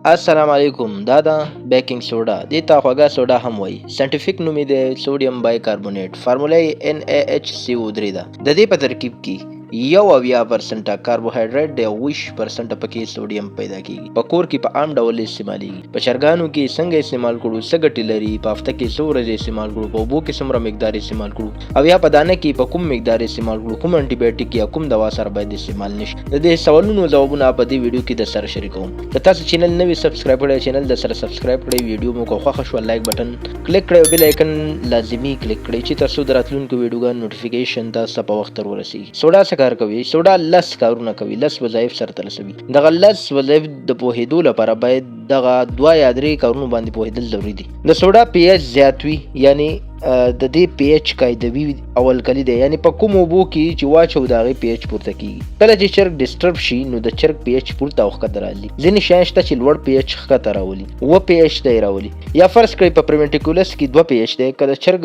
السلام علیکم. دا ده بیکینګ سوډا، دې ته خوږه سوډا هم وایي. ساینټیفیک نوم یې دی سوډیم بای کاربونیټ، فارموله یې NaHCO3 ده. د دې په ترکیب کې 71% کاربوهایډریټ دی او 20% پکې سوډیم پیدا کیږي. په کور کې په عام ډول استعمالیږي. په چرګانو کې څنګه استعمال کړو، څه ګټې لري، په هفته کې څو ورځې استعمال کړو، په اوبو کې څومره مقدار استعمال کړو او یا په دانه کې په کوم مقدار استعمال کړو، کوم انټي بیوټیک یا کوم دوا سره باید استعمال نشي، د دې سوالونو ځوابونه په دې ویډیو کې د سره شریکوم. که تاسو چینل نوی subscribe کړئ، چینل د سره subscribe کړئ. ویډیو مو که خوښه شوه، like button click کړئ او bell icon لازمي کلیک کړئ چې ترڅو د راتلونکو ویډیوګانو notification تاسو ته په وخت تر ورسیږي. سوډا څه کار کوي؟ سوډا لس کارونه کوي، لس وظایف سرته رسوي. دغه لس وظایف د پوهېدو لپاره باید دغه دوه یا درې کارونو باندې پوهېدل ضروري دي. د سوډا pH زیات وي، یعنی د دې pH قاعدوي او الکلي دی، یعنی په کوم اوبو کې چې واچو، د هغې pH پورته کیږي. کله چې چرګ disturb شي، نو د چرګ pH پورته او ښکته راځي. ځینې شیان شته چې لوړ pH ښکته راولي، 7 pH ته یې راولي. یا فرض کړئ په پروینټیکولس کې 2 pH دی، که د چرګ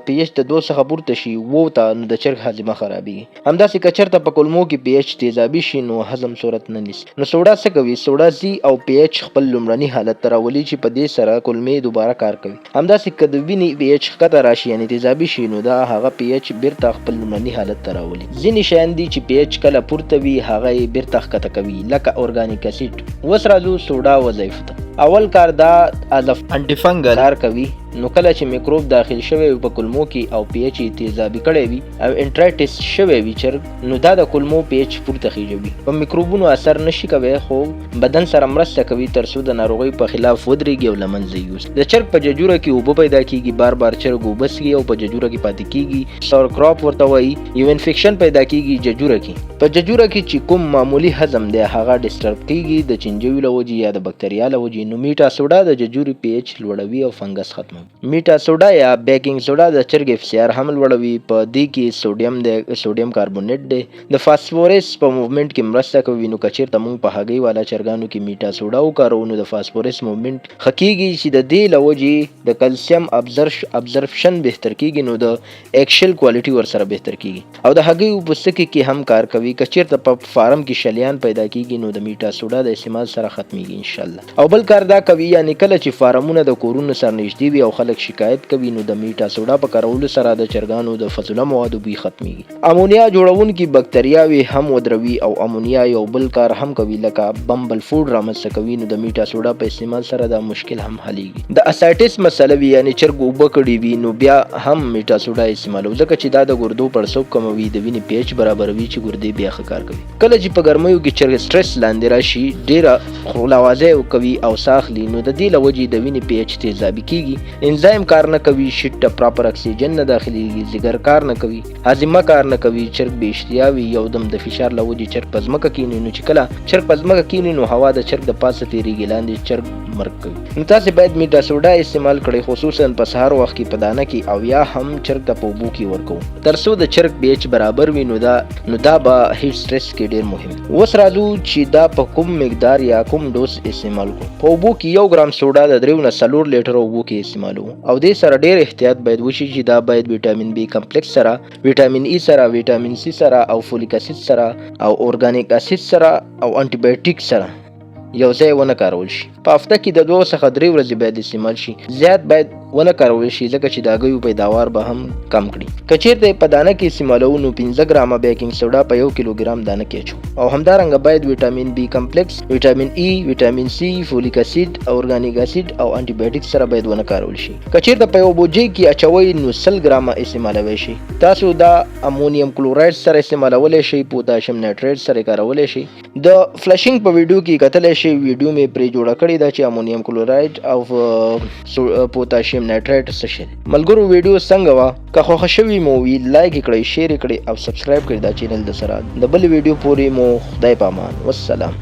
pH د 2 څخه پورته شي 7 ته، نو د چرګ هاضمه خرابیږي. همداسې که چېرته په کولمو کې pH تیزابي شي، نو هضم صورت نه نیسي. نو سوډا څه کوي؟ سوډا ځي او pH خپل لومړني حالت ته راولي چې په دې سره کولمې دوباره کار کوي. همداسې که د وینې pH ښکته راشي، یعنی تیزابي شي، نو دا هغه pH بیرته خپل لومړني حالت ته راولي. ځینې شیان دي چې pH کله پورته وي، هغه یې بیرته ښکته کوي، لکه organic acid. اوس راځو سوډا وظایفو ته. اول کار دا as antifungal کار کوي. نو کله چې میکروب داخل شوی وي په کولمو کې او pH یې تیزابي کړی وي او enteritis شوی وي چرګ، نو دا د کولمو pH پورته خیژوي. په میکروبونو اثر نشي کوي، خو بدن سره مرسته کوي ترڅو د ناروغۍ په خلاف ودرېږي او له منځه یې یوسي. د چرګ په ججوره کې اوبه پیدا کیږي، بار بار چرګ اوبه څښي او په ججوره کې پاتې کیږي، sour crop ورته وایي. یو infection پیدا کیږي ججوره کې. په ججوره کې چې کوم معمولی هضم دی، هغه disturb کیږي د چنجیو له وجې یا د بکتریا له وجې، نو میټا سوډا د ججوري pH لوړوي او فنګس ختموي. میټا سوډا یا بیکینګ سوډا د چرګ FCR هم لوړوي. په دې کې سوډیم دی، سوډیم کاربونیټ دی. د فاسفورس په movement کې مرسته کوي. نو که چېرته موږ په هګۍ والا چرګانو کې میټا سوډا وکاروو، نو د فاسفورس movement ښه کیږي چې د دې له وجې د کلسیم absorption بهتر کیږي، نو د eggshell quality ورسره بهتر کیږي او د هګیو پوستکي کې هم کار کوي. که چېرته په فارم کې شلیان پیدا کیږي، نو د میټا سوډا د استعمال سره ختمیږي انشاءالله. او بل کار دا کوي، یعنی کله چې فارمونه د کورونو سره نږدې وي او خلک شکایت کوي، نو د میټا سوډا په کارولو سره د چرګانو د فضله موادو بوی ختمیږي. امونیا جوړونکي بکتریاوې هم ودروي او امونیا یو بل کار هم کوي، لکه bumblefoot رامنځته کوي، نو د میټا سوډا په استعمال سره دا مشکل هم حلیږي. د ascites مسله وي، یعنی چرګ اوبه کړي وي، نو بیا هم میټا سوډا استعمالو، ځکه چې دا د ګردو پړسوب کموي، د وینې pH برابروي چې ګردې بیا ښه کار کوي. کله چې په ګرمیو کې چرګ سټرس لاندې راشي، ډیره خوله کوي او ساه اخلي، نو د دې له وجې د وینې pH تیزابي کیږي، انزایم کار نه کوي، shit ته proper اکسیجن نه داخليږي، ځیګر کار نه کوي، هاضمه کار نه کوي، چرګ بې اشتها وي. یو دم د فشار له وجې چرګ په ځمکه کیني. نو چې کله چرګ په ځمکه کیني، نو هوا د چرګ د پاسه تیریږي لاندې، چرګ مرګ کوي. نو تاسو باید میټا سوډا استعمال کړئ، خصوصا په سهار وخت کې په دانه کې او یا هم چرګ ته په اوبو کې ورکوو، ترڅو د چرګ pH برابر وي. نو دا به heat stress کې ډیر مهم. اوس راځو چې دا په کوم مقدار یا کوم ډوز استعمال کړو. په اوبو کې 1 ګرام سوډا د 3 نه 4 لیټر اوبو کې استعمالو او دې سره ډیر احتیاط باید وشي چې دا باید ویټامین بي کمپلیکس سره، ویټامین ای سره، ویټامین سی سره او فولیک اسید سره او اورګانیک اسید سره او انټي بایوټیک سره یو ځای ونه کارول شي. په هفته کې د 2 څخه 3 ورځې باید استعمال شي، زیات باید ونه کارول شي، ځکه چې د هګیو پیداوار به هم کم کړي. که چیرته په دانه کې استعمالوو، نو 5 ګرامه بیکینګ سوډا په 1 کیلوګرام دانه کې اچو او همدارنګه باید ویټامین بي کمپلیکس، ویټامین ای، ویټامین سی، فولیک اسید، اورګانیک اسید او انټي بایوټیک سره باید ونه کارول شي. که چیرته په یو بوجۍ کې اچوئ، نو 100 ګرامه استعمالوی شئ. تاسو دا امونیم کلورایډ سره استعمالولی شئ، پوتاشیم نایټریټ سره کارولی شئ. د flushing په ویډیو کې کتلی شئ، ویډیو مې پرې جوړه کړې ده چې امونیم کلورایډ او پوتاشیم نایټریټ څه شی دی. ملګرو، ویډیو څنګه وه؟ که خوښه شوي مو وي، like کړئ، share کړئ او subscribe کړئ دا چینل. د سره د بل ویډیو پورې مو خدای پامان، والسلام.